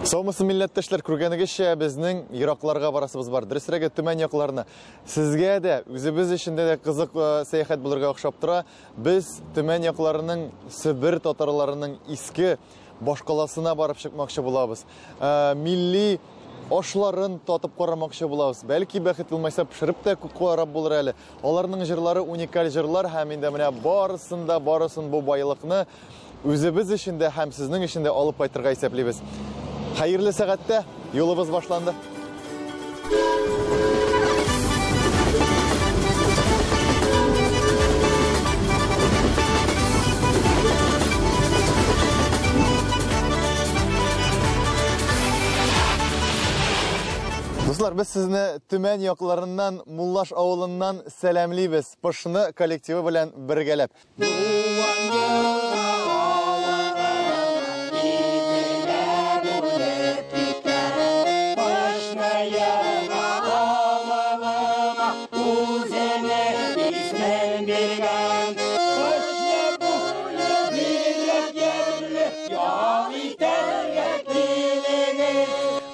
Саумысыз, милләттәшләр, күргәнегезчә, безнең еракларга барасыбыз бар. Дөресрәге, Төмән якларына. Сезгә дә, үзебез өчен дә кызык сәяхәт булырга охшап тора. Без Төмән якларының Себер татарларының иске башкаласына барып чыкмакчы булабыз. Милли ашларын татып карамакчы булабыз. Бәлки бәхет булмайса, пешереп тә карап булыр әле. Аларның җырлары уникаль җырлар һәм инде менә барысын да, барысын бу байлыкны үзебез өчен дә һәм сезнең өчен дә алып кайтырга исәплибез. Хәерле сәгатьтә юлыбыз башланды. Дуслар, без сезне Төмән якларыннан, Муллаш авылыннан сәламлибез. Пышны коллективы белән бергәләп.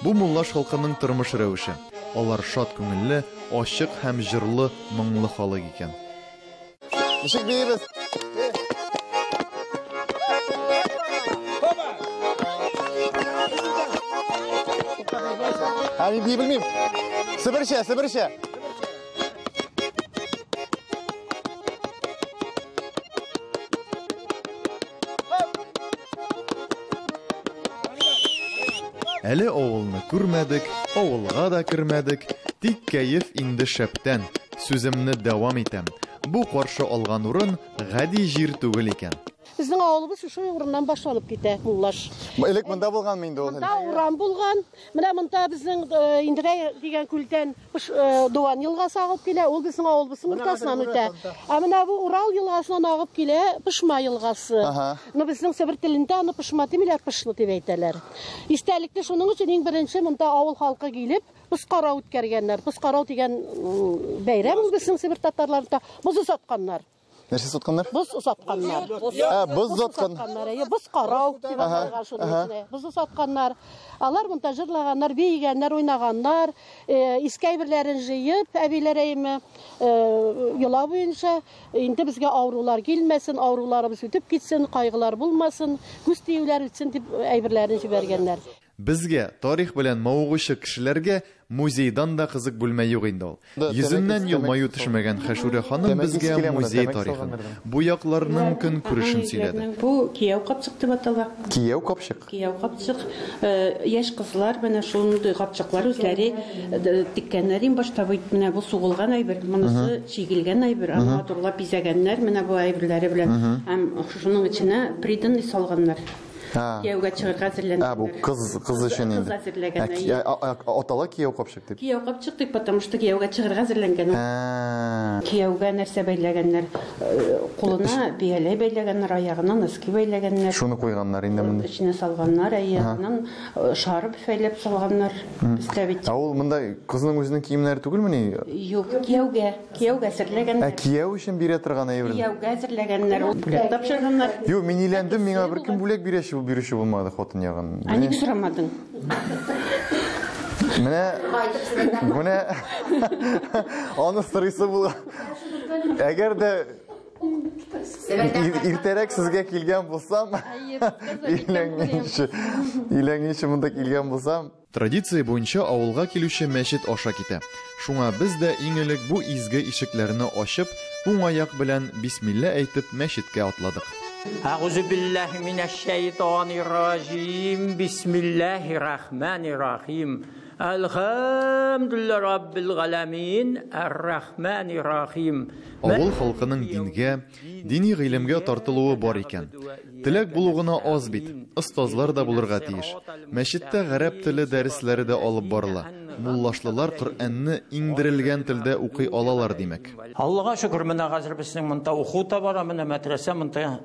Бу Муллаш халкының тормыш рәвеше. Алар шат күңелле, ачык һәм җырлы, моңлы халык икән. Ничек биибез? Ә мин бии белмим. Себерчә, себерчә. Әле авылны күрмәдек, авылга да кермәдек, тик кәеф инде шәптән. Сүземне дәвам итәм. Бу каршы алган урын гади җир түгел икән. Безнең авылыбыз шушы урыннан башланып китә, Муллаш. Элек монда булганмы инде ул? Монда урам булган. Менә монда безнең Индрәй дигән күлдән Дуан елгасы агып килә, ул безнең авылыбызның уртасыннан үтә. Ә менә бу Урал елгасыннан агып килә Пышма елгасы. Но безнең себер телендә аны Пышма димиләр, Пышлы дип әйтәләр. Истәлекле шуның өчен иң беренче монда авыл халкы килеп, Боз карау үткәргәннәр. Боз карау дигән бәйрәм ул безнең себер татарларында. Боз озатканнар. Нәрсә сатканнар? Боз озатканнар. Ә, боз озаткан. Әйе, боз карау дип аталган шуның эченә. Боз озатканнар. Алар монда җырлаганнар, биегәннәр, уйнаганнар. Иске әйберләрен җыеп, әбиләр әйеме, йола буенча, инде безгә авырулар килмәсен, авыруларыбыз үтеп китсен, кайгылар булмасын, күз тиюләр үтсен дип әйберләрен җибәргәннәр. Безгә, тарих белән мавыгучы кешеләргә, музейдан да кызык бүлмә юк инде ул. Йөзеннән елмаю төшмәгән Хәшүрә ханым безгә музей тарихын, бу якларның көнкүрешен сөйләде. Бу кияү капчык дип атала. Кияү капчык? Кияү капчык. Яшь кызлар менә шундый капчыклар үзләре теккәннәр иң башта. Бу менә бу сугылган әйбер, монысы чигелгән әйбер, аны матурлап бизәгәннәр менә бу әйберләре белән. Һәм шуның эченә приданный салганнар. Кияүгә чыгарга әзерләнгәннәр. Ә, бу кыз, кыз өчен инде. Кыз әзерләгән. Атала кияү капчык дип. Кияү капчык дип, потому что кияүгә чыгарга әзерләнгән. Кияүгә нәрсә бәйләгәннәр? Кулына бияләй бәйләгәннәр, аягына носки бәйләгәннәр. Шуны куйганнар инде монда. Эченә салганнар, әйе, аннан шарф бәйләп салганнар. Бездә бит. Ә ул монда кызның үзенең киемнәре түгелмени? Юк, кияүгә. Кияүгә әзерләгәннәр. Ә кияү өчен бирә торган әйбер. Кияүгә әзерләгәннәр, ул бүләк тапшырганнар. Юк, мин өйләндем, миңа беркем бүләк бирәче, бирүче булмады хатын ягын. Ә ник сорамадың? Менә менә аны сорыйсы була. Әгәр дә иртәрәк сезгә килгән булсам, өйләнгәнче, өйләнгәнче монда килгән булсам, Традиция буенча авылга килүче мәчет аша китә. Шуңа без дә иң элек бу изге ишекләрне ачып, уң аяк белән бисмилла әйтеп мәчеткә атладык. Әгъузу биллаһи минәш-шәйтанир раҗим. Бисмиллаһир рахманир рахим. Әлхәмдүлиллаһи раббил галәмин. Ар-рахманир рахим. Авыл халкының дингә, дини гыйлемгә тартылуы бар икән. Теләк булу гына аз бит, остазлар да булырга тиеш. Мәчеттә гарәп теле дәресләре дә алып барыла. Муллашлылар Коръәнне иңдерелгән телдә укый алалар, димәк. Аллага шөкер, менә хәзер безнең монда уку та бара, менә мәдрәсә монда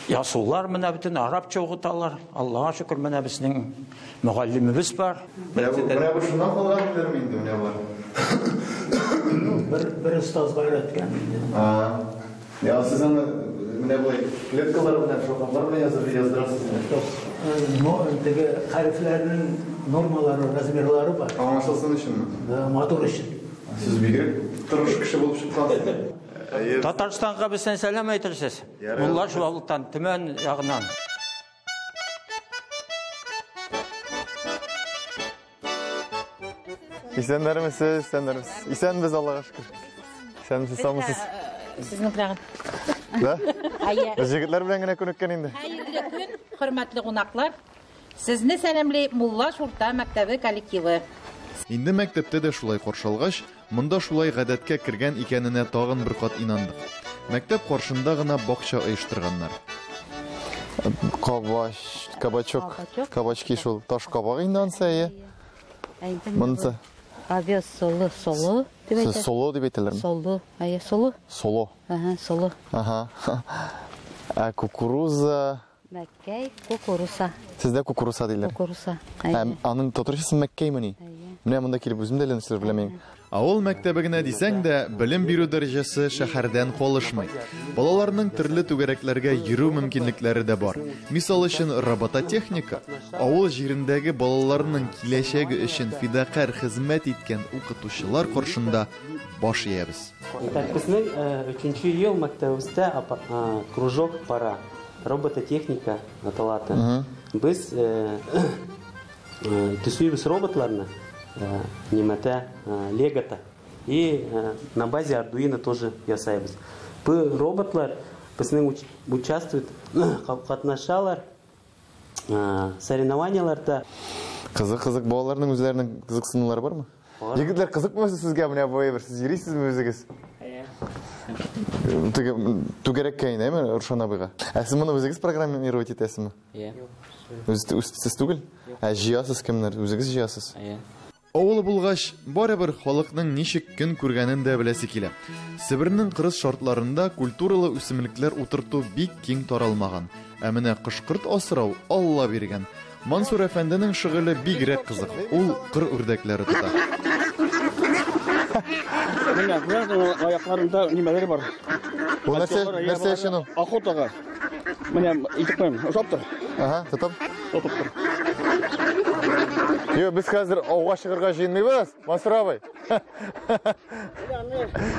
ясулар менә бөтен арабча укыталар. Аллага шөкер, менә безнең мөгаллимебез бар. Менә бу шуннан калган диләрме инде менә болар? Бер остазга өйрәткән инде. Я, сез аны менә болай клеткалар белән, шакаклар белән язып яздырасыз инде. Теге хәрефләрнең нормалары, размерлары бар. Аңлашылсын өченме? Да, матур өчен. Сез бигрәк тырыш кеше булып чыккансыз. Татарстанга бездән сәлам әйтерсез. Муллаш авылдан, Төмән ягыннан. Исәннәрмесез, исәннәрмесез. Исәнбез, Аллага шөкер. Исәнмесез, саумысыз? Сезнең белән. Да? Әйе. Без егетләр белән генә күнеккән инде. Хәерле көн, хөрмәтле кунаклар. Сезне сәламли Муллаш урта мәктәбе коллективы. Инде мәктәптә дә шулай каршы алгач, монда шулай гадәткә кергән икәненә тагын бер кат инандык. Мәктәп каршында гына бакча оештырганнар. Кабач, кабачок, кабачки шул таш кабак инде ансы, әйе. Монысы. Овес солы, солы дип әйтә. Соло дип әйтәләрме? Солы, әйе, солы. Соло. Ага, солы. Ага. Ә кукуруза, Мәккәй, кукуруза. Сездә кукуруза диләр. Кукуруза. Ә аның татарчасы мәккәймени? Менә монда килеп үзем дә әле нәрсәләр беләм. Авыл мәктәбе генә дисәң дә, белем бирү дәрәҗәсе шәһәрдән калышмый. Балаларның төрле түгәрәкләргә йөрү мөмкинлекләре дә бар. Мисал өчен, робототехника авыл җирендәге балаларның киләчәге өчен фидакарь хезмәт иткән укытучылар каршында баш иябез. Итак, безнең өченче ел мәктәбебездә кружок бара. Робототехника аталаты. Без төслибез роботларны, немәтә, легота. И на базе Arduino тоже ясайбыз. Бу роботлар безнең участвуют, катнашалар соревнованияларда. Кызык, кызык, балаларның үзләренең кызыксынулары бармы? Егетләр, кызыкмы сезгә менә бу әйбер? Сез йөрисезме үзегез? Теге түгәрәккә инде, әйме, Рушан абыйга? Ә сез моны үзегез программировать итәсезме? Иә. Үз, үз, сез түгел? Ә җыясыз кемнәр? Үзегез җыясыз? Иә. Авыл булгач, барыбер халыкның ничек көн күргәнен дә беләсе килә. Себернең кырыс шартларында культуралы үсемлекләр утырту бик киң таралмаган. Ә менә кош-корт асрау Алла биргән. Мансур әфәнденең шөгыле бигрәк кызык. Ул кыр үрдәкләре тота. Менә, күрәсең, аякларында нимәләр бар. Бу нәрсә, нәрсә өчен ул? Охотага. Менә итеп куям, ошап тор. Ага, тотам. Тотып тор. Юк, без хәзер ауга чыгарга җыенмыйбыз, Мансур абый.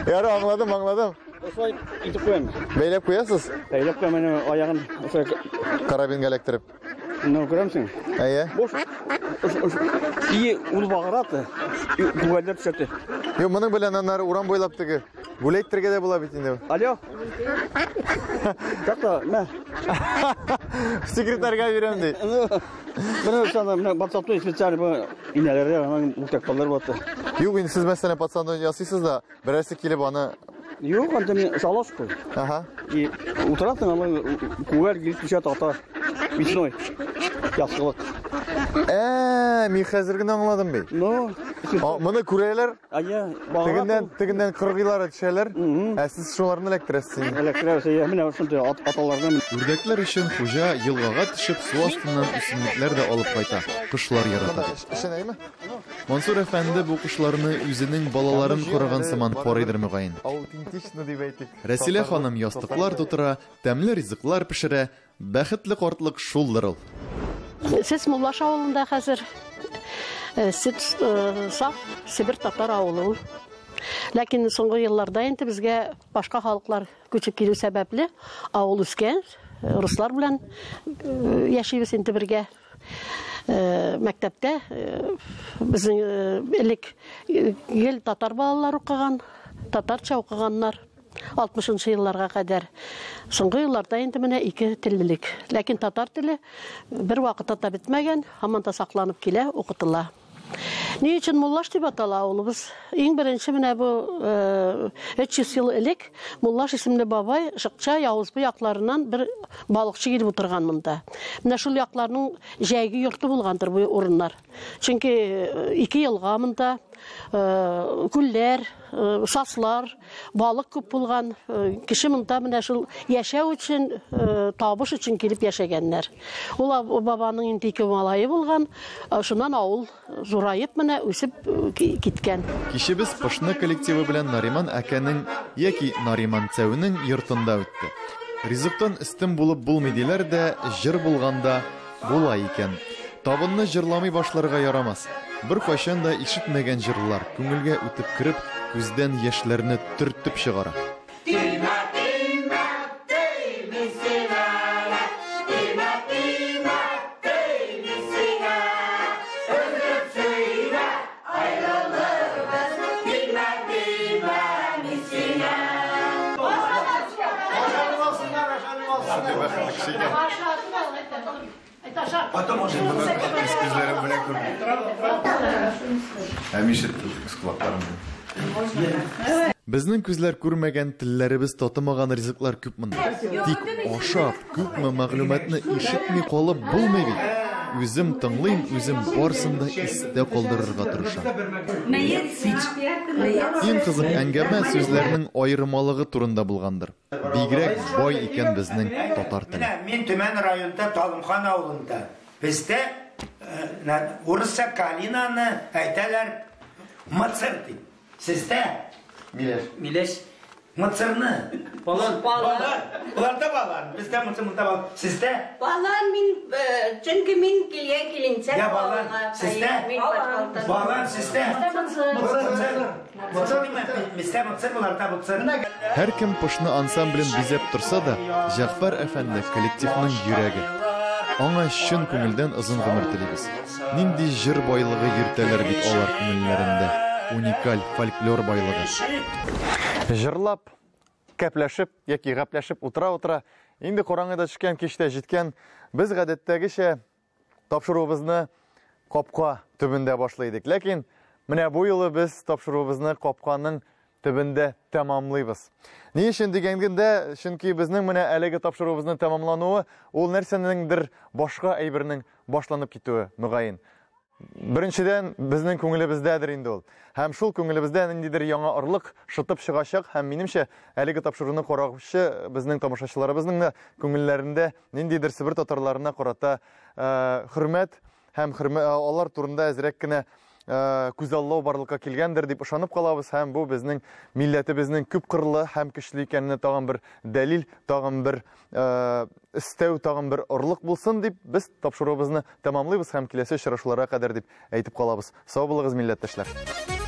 Ярар, аңладым, аңладым. Ошолай итеп куям. Бәйләп куясыз? Бәйләп куям, менә аягын ошолай. Карабинга эләктереп. Менә күрәмсең? Әйе. Бош. И ул багыраты. Күгәлләр төшәте. Юк, моның белән аннары урам буйлап теге гүләйтергә дә була бит инде. Алло. Так-та, мә. Секретарьга бирәм ди. Менә сана менә WhatsAppта специаль бу инәләргә аның мутак балалар булды. Юк, инде сез мәсәлән пацанны ясыйсыз да, берәрсе килеп аны Юк, анда мин шалаш куй. Ага. И утырасың, аны күгәр килеп төшә тата. Мясной. Ясылык. Ә, мин хәзер генә аңладым бит. Ну, моны күрәләр. Ая, тегеннән, тегеннән кыргыйлары төшәләр. Ә сез шуларны эләктерәсез инде. Эләктерәбез, әйе, менә шундый аталарны. Үрдәкләр өчен хуҗа елгага төшеп су астыннан үсемлекләр дә алып кайта. Кошлар ярата дип. Эшенәйме? Мансур әфәнде бу кошларны үзенең балаларын караган сыман карыйдыр мөгаен. Аутентично дип әйтик. Рәсилә ханым ястыклар тутыра, тәмле ризыклар пешерә. Бәхетле картлык шулдыр ул. Сез Муллаш авылында хәзер. Сез саф Себер татар авылы ул. Ләкин соңгы елларда инде безгә башка халыклар күчеп килү сәбәпле авыл үскән, руслар белән яшибез инде бергә. Мәктәптә безнең элек гел татар балалар укыган, татарча укыганнар. 60 елларга кадәр. Соңгы елларда инде менә ике теллелек. Ләкин татар теле бер вакытта да бетмәгән, һаман да сакланып килә, укытыла. Ни өчен Муллаш дип атала авылыбыз? Иң беренче менә бу 300 ел элек Муллаш исемле бабай Шыкча Явызбы якларыннан бер балыкчы килеп утырган монда. Менә шул якларның җәйге йорты булгандыр бу урыннар. Чөнки ике елга монда күлләр, саслар, балык күп булган. Кеше монда менә шул яшәү өчен, табыш өчен килеп яшәгәннәр. Ул бабаның инде ике малае булган, шуннан авыл зураеп менә үсеп киткән. Кичебез Пышны коллективы белән Нариман әкәнең яки Нариман Цәүнең йортында үтте. Ризыктан өстен булып булмый диләр дә, җыр булганда була икән. Табынны җырламый башларга ярамас. Беркайчан да ишетмәгән җырлар күңелгә үтеп кереп, күздән яшьләрне төртеп чыгара. Тимә, тимә, тими сиңа, тимә, тимә, тими сиңа. Өзелеп сөймә, аерылырбыз, тимә, тимә, мин сиңа. Үз күзләрем белән күрдем. Һәм ишеттем үз колакларым белән. Безнең күзләр күрмәгән, телләребез татымаган ризыклар күп монда. Тик ашап, күпме мәгълүматны ишетми калып булмый бит. Үзем тыңлыйм, үзем барысын да истә калдырырга тырышам. Иң кызык әңгәмә сүзләрнең аермалыгы турында булгандыр. Бигрәк бай икән безнең татар теле. Менә мин Төмән районында Талымхан авылында. Бездә урысча калинаны әйтәләр мыцыр дип. Сездә? Миләш. Миләш. Мыцырны. Балан. Балан. Боларда балан. Бездә мыцыр, монда балан. Сездә? Балан мин, чөнки мин килгән киленчәк. Я балан. Сездә? Балан сездә? Мыцыр. Мыцыр димә. Бездә мыцыр, боларда мыцыр. Һәркем Пышны ансамблен бизәп торса да, Җәгъфәр әфәнде коллективның йөрәге. Аңа чын күңелдән озын гомер телибез. Нинди җыр байлыгы йөртәләр бит алар күңелләрендә, уникаль фольклор байлыгы. Җырлап, кәпләшеп яки гәпләшеп утыра-утыра, инде караңгы да төшкән, кич тә җиткән. Без гадәттәгечә тапшыруыбызны капка төбендә башлый идек. Ләкин менә бу юлы без тапшыруыбызны капканың төбендә тәмамлыйбыз. Ни өчен дигәндә, чөнки безнең менә әлеге тапшыруыбызның тәмамлануы ул нәрсәнеңдер башка әйбернең башланып китүе, мөгаен. Беренчедән, безнең күңелебездәдер инде ул. Һәм шул күңелебездә ниндидер яңа орлык шытып чыгачак һәм минемчә, әлеге тапшыруны караучы безнең тамашачыларыбызның да күңелләрендә ниндидер Себер татарларына карата хөрмәт һәм алар турында әзрәк кенә күзаллау барлыкка килгәндер дип ышанып калабыз һәм бу безнең милләтебезнең күпкырлы һәм көчле икәненә тагын бер дәлил, тагын бер өстәү, тагын бер орлык булсын дип без тапшыруыбызны тәмамлыйбыз һәм киләсе очрашуларга кадәр дип әйтеп калабыз. Сау булыгыз, милләттәшләр!